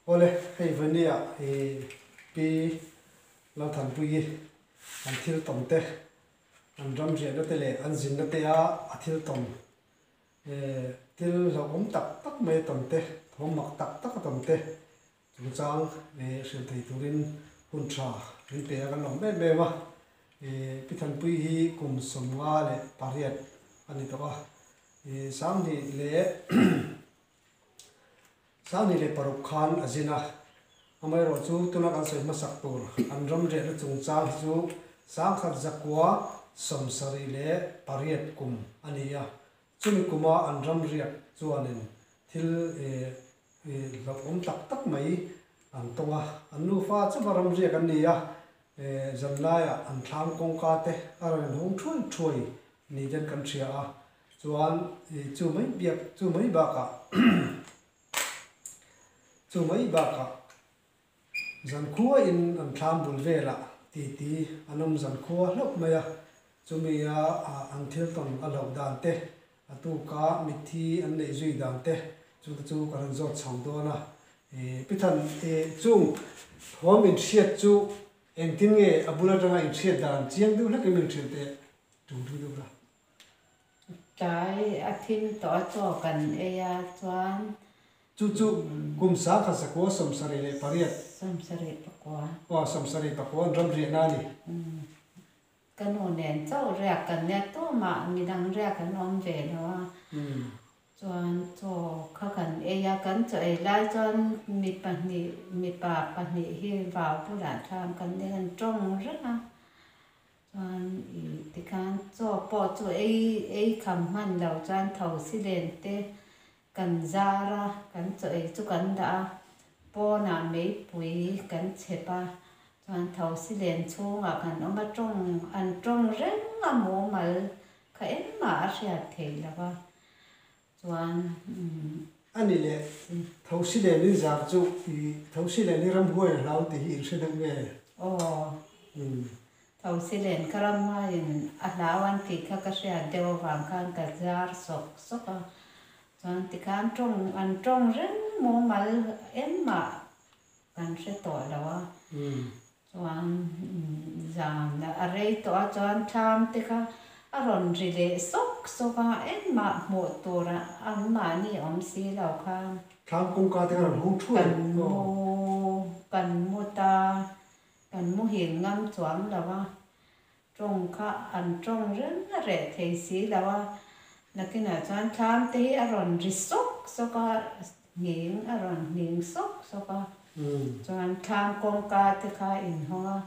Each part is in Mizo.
Awle, hei Vania i Pi Lalthanpuii an thil tawn te, an ram riahna te leh an zinna te a a thil tawn thil hlauhawm tak tak mai a tawn te, thawm mak tak tak a tawn te chungchang hrilh thei turin hun tha min pe a kan lawm em em a. Pi Thanpuii hi kum 58 a ni tawh a, 2000 leh 2006 khan a zin a, amaherawh chu tuna kan sawi hmasak tur an ram riahna chungchang hi chu 1978 kum a ni a, chumi kuma an ram riak chuanin thil hlauhawm tak tak mai an tawng a, an nufa chauha ram riak an ni a, zanlaiah an thlam kawngka te a rawn inhawng thuai thuai ni ten kan hria a. Chuan chu mai biak chu mai bakah chu mai bakah zankhua in an thlam bul velah titi an awm zankhua hlauh mai a, chumi a an thil tawn a hlauh dan te, a tuka mitthi an neih zui dan te chu te chu kan han zawt chho dawn a. Pithan chung thawm inhriat chu engtin nge a bul atanga inhriat dan chiang deuh hlekin min hrilh teh tung tung deuh la. Tlai a thim tawh a chaw kan ei a chuan. Chu chu kum 1978. 74. Aw 74 an ram riahna a ni. Ka nu nen chauh riak kan nia tumah midang riak an awm ve lo a. Chuan chaw kha kan ei a, kan chaw ei lai chuan mi pahnih mipa pahnih hi vau bulah thlam kan nei an tawng reng a. Chuan i tikhan chaw pawh chu ei ei kham hman lo chuan tho si len te kan zar a, kan chaw ei chu kan dah a, pawnah meipui kan chhep a, chuan tho si len chhungah kan awm a, tawng an tawng reng a mumal kha engmah a hriat theih lo va, chuan umm. A ni leh, tho si len in zar chu i tho si len hi ramhuai a hlau tih hi in hre deuh nge? Aw. Umm. Tho si len ka ramhuaiin a hlau an tih kha ka hriat deuh avang khan ka zar sawk sawk a, chuan tikhan tawng an tawng reng mumal engmah kan hre tawh lo a, chuan zan a rei tawh a chuan thlam te kha a rawn ri leh sawk sawk a, engmah hmuh tur anmahni awm si lo khan. Thlam kawngka te kha rawn hung thuai Kan mu kan mu ta, kan muhil ngam chuang lo a, tawng kha an tawng reng a reh thei si lo a, nakinah chuan thlam te hi a rawn ri sawk sawk a, nghing a rawn nghing sawk sawk a, chuan thlam kawngka te kha a inhawng a,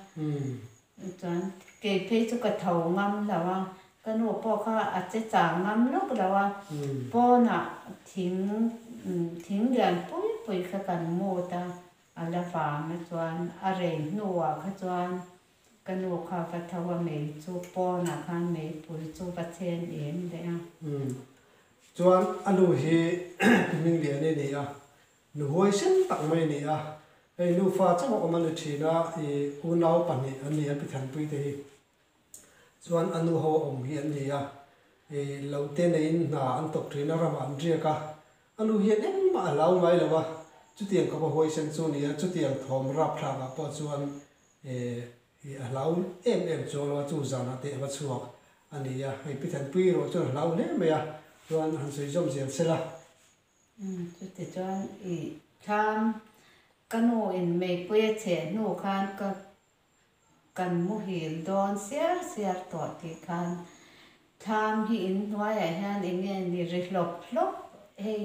chuan kei phei chu ka tho ngam lo a, ka nu pawh kha a che chang ngam lawk lo a, pawnah thing thing lian pui pui kha kan mut a, a la vang a chuan a rei hnuah kha chuan Ka nu kha va tho a mei chu pawnah khan meipui chu va chen em leh a. Umm. Chuan a nu hi Pi Hmingliani a ni a, nu huaisen tak mai a ni a. Hei nufa chauh a awm a ni thin a, i unau pahnih an ni a Pi Thanpui te hi. Chuan a nu ho a awm hi an ni a, i lo te neiin hna an tawk thin a, ramah an riak a. A nu hian engmah a hlau ngai lo a, chutiang khawpa huaisen chu a ni a, chutiang thawm rapthlakah pawh chuan I a hlau em em chuang lo a, chu zanah te a va chhuak a ni a, hei Pi Thanpui erawh chuan a hlau hle mai a, chuan han sawi zawm zel se la. Chuti chuan i thlam ka nu in meipui a cheh hnu khan ka kan muhil dawn siar siar tawh tih khan thlam hi in hnuaiah hian eng nge ni ri hlawp hlawp hei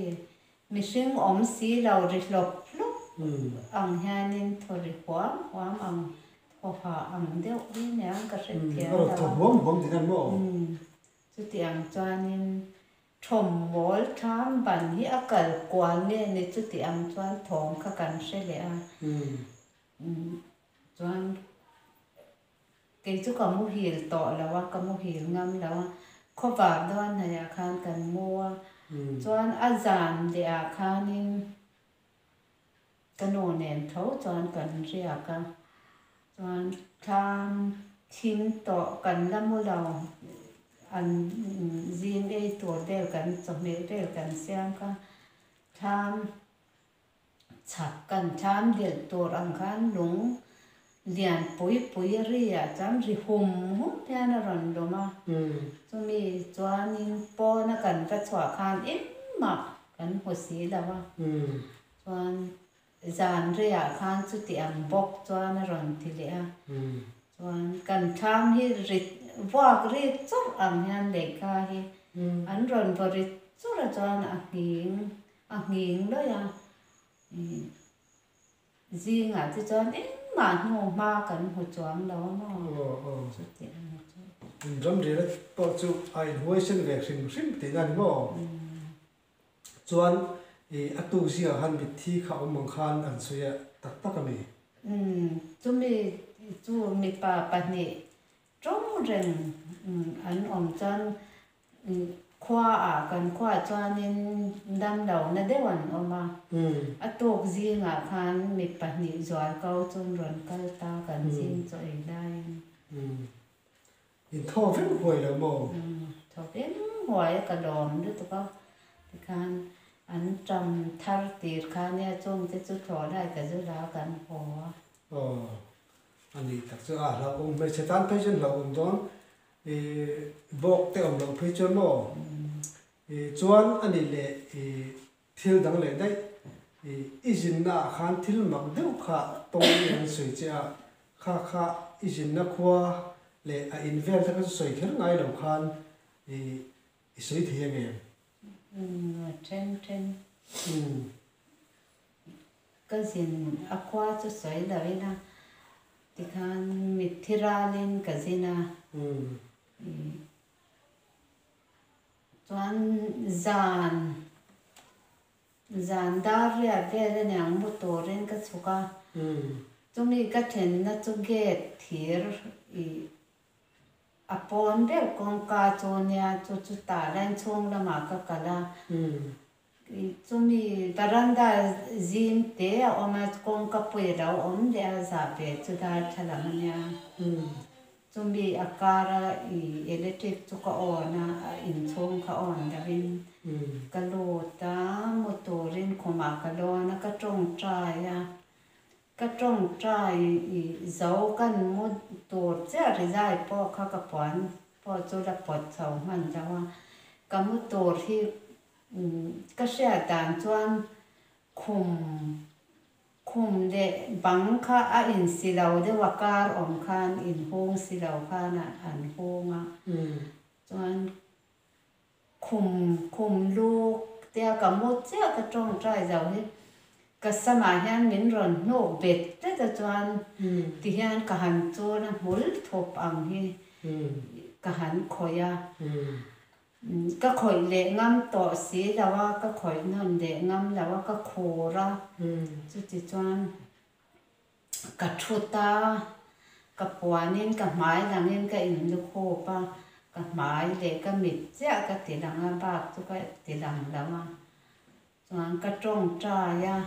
Mihring awm si lo ri hlawp hlawp ang hianin thaw ri huam huam ang, thaw hah ang deuh hi niang ka hre thiam lo a. Thaw huam huam tih nan maw? Chuti ang chuanin thawm mawl thlam ban hi a kal kual nge ni chuti ang chuan thawm kha kan hre leh a. Chuan kei chu ka muhil tawh lo a, ka muhil ngam lo a, khawvar dawn hnaihah khan kan mu a, chuan a zan leh ah khanin ka nu nen tho chuan kan riak a, chuan thlam thim tawh kan la mu lo, an zing ei tur vel kan chawhmeh vel kan siam kha thlam. Chhak kan thlam delh tur ang khan lung lian pui pui ri ah chuan ri hum hum hian a rawn lum a, chumi chuanin pawna kan va chhuah khan engmah kan hmu si lo a, chuan zan reiah khan chuti ang bawk chuan a rawn ti leh a, chuan kan thlam hi ri vuak rik churh ang hian lehkha hi an rawn vaw ri churh a chuan a nghing A nghing lawih a, zingah te chuan engmah hnu hma kan hmu chuang lo a maw? Chuti ang chu. In ramriana pawh chu a inhuaisen ve hrim hrim tihna a ni maw? Chuan a tuk zingah khan mitthi kha awm ang khan an sawi a tak tak a mi? Chumi chu mipa pahnih tawng reng an awm chuan Khuaah kan khuaah chuanin damlohna deuh an awm a, a tuk zingah khan mi pahnih zual ko chu an rawn kal ta kan zing chaw ei laiin. In thaw veng huai lo maw? Thaw veng huai a ka lawm lutuk a, tikhan an ṭam thar tir kha nia chungte chu thlawh lai ka zu la kan haw a. Aw, a ni tak chu a hlauhawm hmeichhe tan phei chuan hlauhawm dawn I bawk te awm loh phei chuan maw? I chuan a nih leh i thil dang leh daih. I i zinna ah khan thil mak deuh kha tawng in an sawi che a, kha kha i zinna khua leh a in vel te kha chu sawi kher ngai lo khan i i sawi thei ang em? Umm then then. Ka zin a khua chu sawi lo ila tikhan mitthi ralin ka zin a, chuan zan zan dar riat vel aniang mu turin ka chhuk a, chumi ka thenna chu gate thir ih A pawn ber kawngka chu nia chu chu tah lain chhung lamah ka kal a, chumi varanda zim te a awm a, kawngka pui a lo awm leh a zah ve chu darthlalang a nia. Chumi a kara i electric chu ka on a, a inchhung kha on lovin ka lut a, mu turin khumah ka lawn a, ka tawngtai a. Ka tawngtai i zo kan mu tur chiah rizai pawh kha ka puan pawh chu la pawt chho hman lo a, ka mu tur hi ka hriat dan chuan khum khum leh bang kha a insi lo deuh a kar awm khan inhung si lo khan an hung a chuan Khum khum lu tia ka mu chiah ka tawngtai zo hi ka samah hian min rawn hnuk bet tlat a chuan ti hian ka han chun a hmul thup ang hi ka han khawih a, ka khawih leh ngam tawh si lo a, ka khawih nawn leh ngam lo a, ka khur a, chuti chuan Ka thut a, ka puanin ka hmai langin ka inlukhup a, ka hmai leh ka mit chiah ka ti lang a, bak chu ka ti lang lo a. Chuan ka tawngtai a,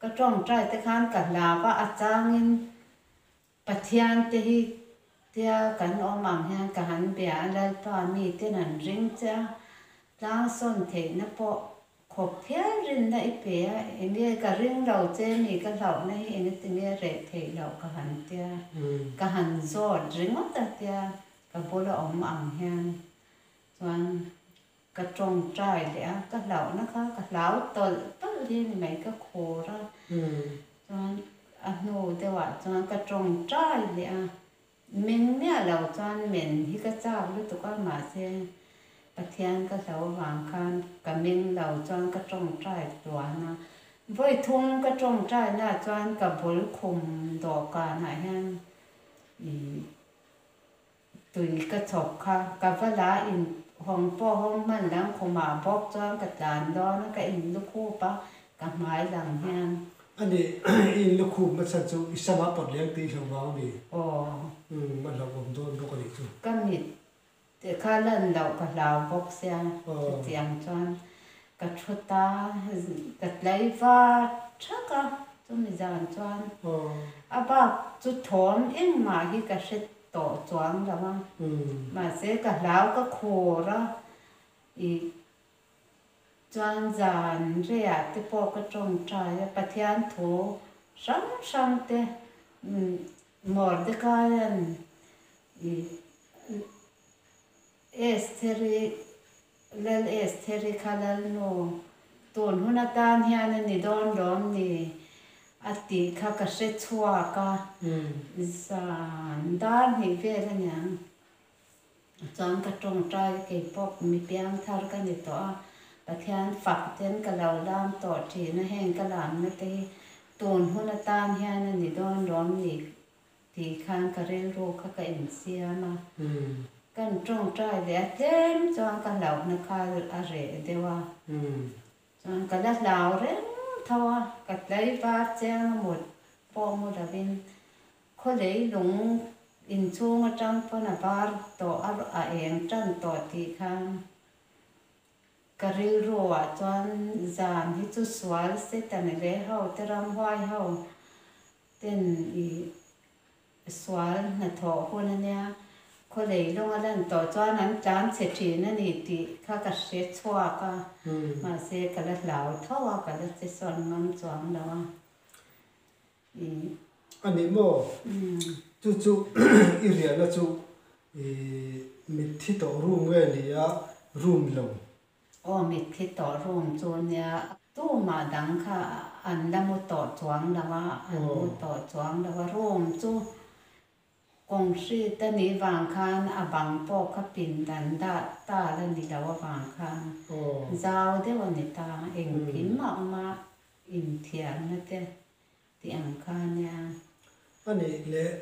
ka tawngtai te khan ka hlau a, a changin Pathian te hi tia kan awm ang hian ka han bia a, Lalpa miten an ring che a, tlang sawn theihna pawh Khawp phian rinna i pe a, enge ka ring lo che mi ka hlauhna hi enge tinge reh theih loh ka han tia, ka han zawt ringawt a tia ka bula awm ang hian chuan ka tawngtai leh a, ka hlauhna kha ka hlau tawlh tawlh hi ni mai ka khur a, chuan a hnu deuhah chuan ka tawngtai leh a. Meng miah lo chuan men hi ka chak lutuk a, mahse Pathian ka hlo vang khan ka meng lo chuan ka tawngtai tluan a. Vawi thum ka tawngtai na chuan ka bul khum dawhkanah hian ih tui ka chhawp kha ka va la in hawng pawh hawng hman lang khumah bawk chuan ka tlan dawn a, ka in lukhup a ka hmai lang hian. A nih, i in lukhup hmachhan chu i sama pawt leng tih hlauh vang a mi? Aw. Umm, a hlauhawm dawn bawk a nih chu. Ka mit te kha lan loh ka hlau bawk sia, chutiang chuan ka thu ta, ka tlai var thak a, chumi zan chuan a bak chu thawm engmah hi ka hre tawh chuang lo a, mahse ka hlau ka khur a, i. Chuan zan reiah te pawh ka tawngtai a, Pathian thu hrang hrang te Mordecaia'n ih Estheri, Lal Estheri kha Lalnu, tun hun atan hian a ni dawn lawm ni a tih kha ka hre chhuak a, zan dar hnih vel a niang. Chuan ka tawngtai kei pawh mi piangthar ka ni tawh a, Pathian fak ten ka lo lam tawh thin a, heng ka lamna te hi tun hun atan hian a ni dawn lawm ni tih khan ka rilru kha ka insiam a. Kan tawngtai leh a tlem chuan ka hlauhna kha a reh deuh a, chuan ka la hlau reng tho a, ka tlaivar chiang a mut pawh mu lovin Khaw leilung inchhung atang pawn a var tawh a a eng tan tawh tih khan ka rilru ah chuan zan hi chu sual Satan leh ho te ramhuai ho ten i sual hnathawh hun a nia, khaw leilung a lan tawh chuan an tlan chhe thin a ni tih kha ka hre chhuak a, mahse ka la hlau tho a, ka la che sawn ngam chuang lo a. A ni maw? Chu chu i riahna chu i mitthi tawh room nge ni a, room lo? Aw mitthi tawh room chu nia, tumah dang kha an la mu tawh chuang lo a, an mu tawh chuang lo a, room chu Concrete a nih vang khan a bang pawh kha pindan dah tal a ni lo avang khan zau deuh a ni ta, engkim a awm a, inthiarna te tih ang kha a nia. A nih leh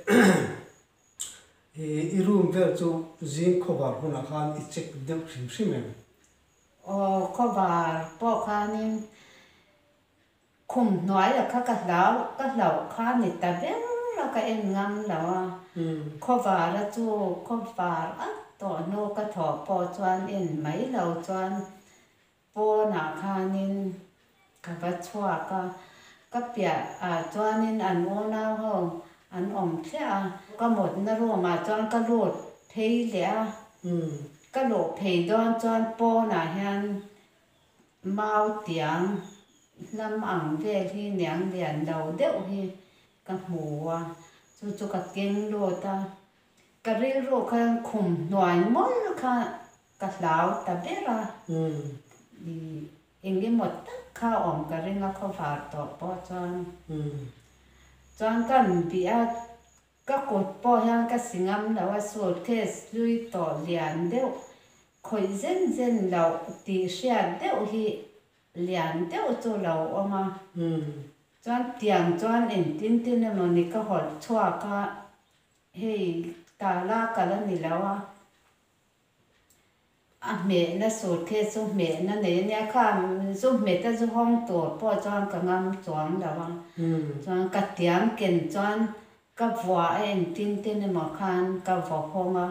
i room vel chu zing khawvar hunah khan i check deuh hrim hrim em? Aw, khawvar pawh khanin Khum hnuaia kha ka hlau, ka hlauh kha ni ta ber a ka en ngam lo a, khawvara chu khawvar at tawh hnu ka thawh pawh chuan en mai lo chuan pawnah khanin ka va chhuak a, ka piah ah chuanin an unau ho an awm thliah a, ka mutna room ah chuan ka lut phei leh a, ka luh phei dawn chuan pawnah hian Mau tiang hnam ang vel hi niang lian lo deuh hi ka hmu a, chu chu ka keng lut a, ka rilru khan khum hnuai mawlh kha ka hlau ta ber a, eng emaw tak kha awm ka ring a khawvar tawh pawh chuan, chuan kan bih a, ka kut pawh hian ka si ngam lo a, suitcase hlui tawh lian deuh Khawih zen zen loh tih hriat deuh hi lian deuh chu lo awm a. Chuan tiang chuan engtin tin emaw ni ka hawlh chhuak a, hei tala kal a ni lo a, a hmehna suit khi chu hmehna nei a nia, kha zu hmet a zu hawng tur pawh chuan ka ngam chuang lo a, chuan ka tiang ken chuan ka vuah a engtin tin emaw khan ka vaw hawng a,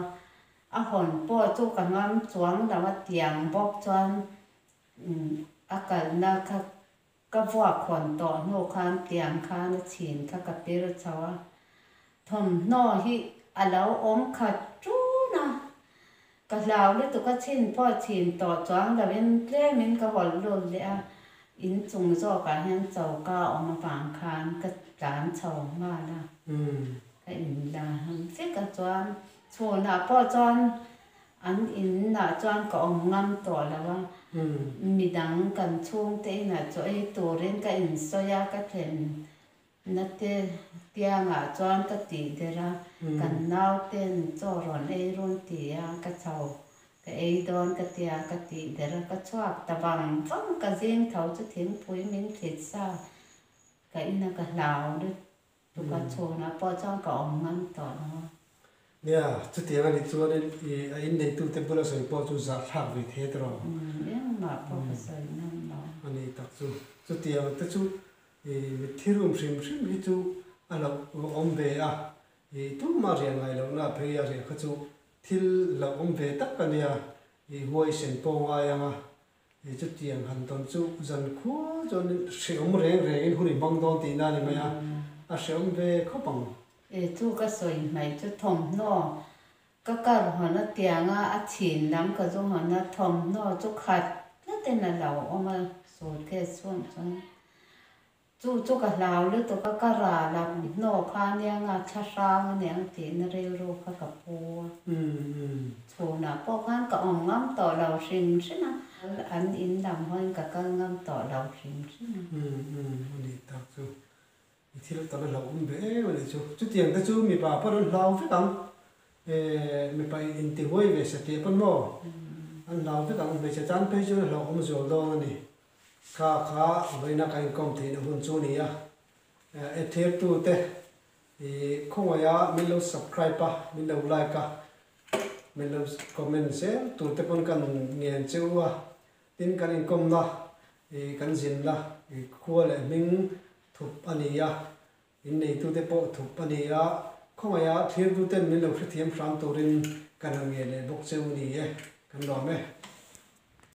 A hawn pawh chu ka ngam chuang lo a tiang bawk chuan a kalna kha ka vuak hawn tawh hnu khan tiang khan a chhin kha ka pir chho a, thawmhnaw hi a lo awm khat ṭun a, ka hlau lutuk a chhin pawh chhin tawh chuang lovin tlemin ka hawlh lut leh a, inchung zawkah hian choka awm avang khan ka tlan chho nghal a. Ka in la han vek a chuan chhunah pawh chuan an inah chuan ka awm ngam tawh lo a, midang kan chhungte inah chaw ei turin ka insawi a, ka thlen na te tiangah chuan ka tih der a, kan nauten chaw rawn ei run ti a, ka chho ka ei dawn ka tia ka tih der a, ka chhuak ta vang vang ka zing tho chu thingpui min thlit sa ka ina ka hlau lut Tuka chhunah pawh chuan ka awm ngam tawh lo a. Nia, chutiang a nih chuanin i a inneitute bula sawi pawh chu zahthlak ve thei a tiraw? Umm, engmah pawh ka sawi ngam lo. A nih tak chu. Chutiang te chu i mitthi rum hrim hrim hi chu a lo awm ve a, i tumah riah ngai lohna phei a riah kha chu thil lo awm ve tak a nia, i huaisen pawh ngai ang a, I chutiang han tawn chu zan khua chuan hrehawm reng rengin hun i hmang dawn tihna a ni mai a, a hrehawm ve khawp ang. I chu ka sawi hmaih chu thawmhnaw ka kar hawn a tianga a chhin lam ka zu hawn a, thawmhnaw chu khat tlat. zetin a lo awm a suitcase chhungah chuan. Chu chu ka hlau lutuk a, ka ral a hnaw kha ania nga thla hrang aniang tihna rilru kha ka pu a. Chhunah pawh khan ka awm ngam tawh lo hrim hrim a, an in lam hawiin ka kal ngam tawh lo hrim hrim a. A nih tak chu. I thil tam a hlauhawm ve em a nih chu. Chutiang te chu mipa pawn an hlau vek ang. Mipa inti huai ve satliah pawn maw an hlau vek ang. Hmeichhe tan phei chuan a hlauhawm zual dawn a ni. Kha kha vawiina ka inkawm theihna hun chu a ni a. E thirtute i khawngaiha min lo subscribe a, min lo like a, min lo comment zel tur te pawn kan ngen che u a. Tin kan inkawmna i kan zinna i khua leh hming thup a ni a, inneitute pawh thup a ni a, khawngaiha thirtuten min lo hrethiam hram turin kan han nge leh bawk che u ni e, kan lawm e.